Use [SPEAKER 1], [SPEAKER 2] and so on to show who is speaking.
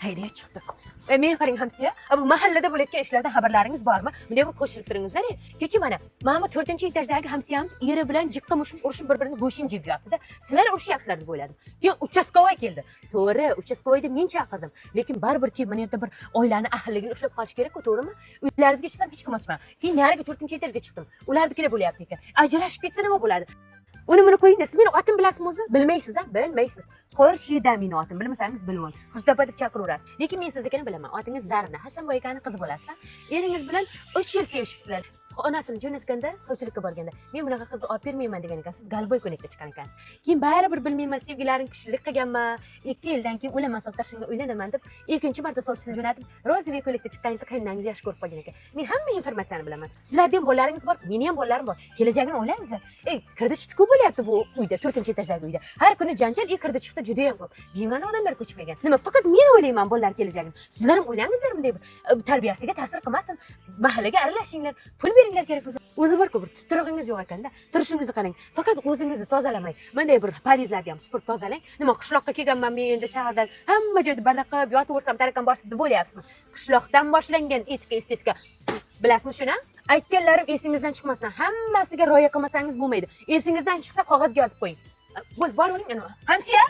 [SPEAKER 1] Xayriyat, chiqdi. Men qarang, hamsiya, bu mahallada bo'layotgan ishlardan xabarlaringiz bormi? Bunday bir qo'shilib turingizlar. Kecha mana bu to'rtinchi etajdagi hamsiyamiz eri bilan jiqqa mushuk urushib, bir birini go'shtini jeb yotibdi-da. Sizlar urushyapsizlar deb o'yladim. Keyin участковой keldi. To'g'ri, участковой ni men chaqirdim. Lekin baribir keyin mana yerda bir oilani ahilligini ushlab qolish kerak-ku, to'g'rimi? Uylaringizga chiqsam, hech kim ochmadi. Keyin narigi to'rtinchi etajga chiqdim. Ularnikida bo'lyapti ekan. Ajrashib ketsa nima bo'ladi? Uni buni qo'ying. Siz meni otim bilasizmi o'zi? Bilmaysiz, a? Bilmaysiz. Xurshida meni otim. Bilmasangiz, bilib oling. Xurshida opa deb chaqiraverasiz. Lekin men siznikini bilaman. Otingiz Zarina. Hasanboy akani qizi bo'lasiz. Eringiz bilan 3 yil sevishibsizlar. Onasini jo'natganda, sovchilikka borganda, "Men bunaqa qizni olib bermayman" degan ekan. Siz голубой ko'ylakda chiqqan ekansiz. Keyin baribir, bilmayman, sevgilaring kuchlilik qilganmi, 2 yildan keyin "O'laman, sottar, shunga uylanaman" deb, ikkinchi marta sovchisini jo'natib, розовый ko'ylakda chiqqaningizda qaynonangiz yaxshi ko'rib qolgan ekan. Men hamma informatsiyani bilaman. Sizlarda ham bolalaringiz bor, meni ham bolalarim bor. Kelajagini o'ylangizlar. Ey, kirdi chiqdi ko'p bo'lyapti bu uyda, to'rtinchi etajdagi uyda. Har kuni janjal, kirdi chiqdi juda ham ko'p. Bema'ni odamlar ko'chib kelgan. Nima, faqat men o'ylayman bolalar kelajagini? Sizlar ham o'ylangizlar, bunday bir tarbiyasiga ta'sir qilmasin. Mahallaga aralashinglar, pul beringlar kerak bo'lsa. O'zi bor-ku, bir tutrug'ingiz yo'q ekanda. Turishingizni qarang. Faqat o'zingizni tozalamang. Bunday bir podyezdlarni ham supurib tozalang. Nima, qishloqqa kelganman men endi shahardan, hamma joyda бардак qilib yotaversam, таракан bosdi deb o'ylayapsizmi? Qishloqdan boshlangan etika estetika. Bilasizmi shuni? Aytganlarim esingizdan chiqmasin. Hammasiga rioya qilmasangiz bo'lmaydi. Esingizdan chiqsa, qog'ozga yozib qo'ying. Bo'l, boravering ana. Hamsiya.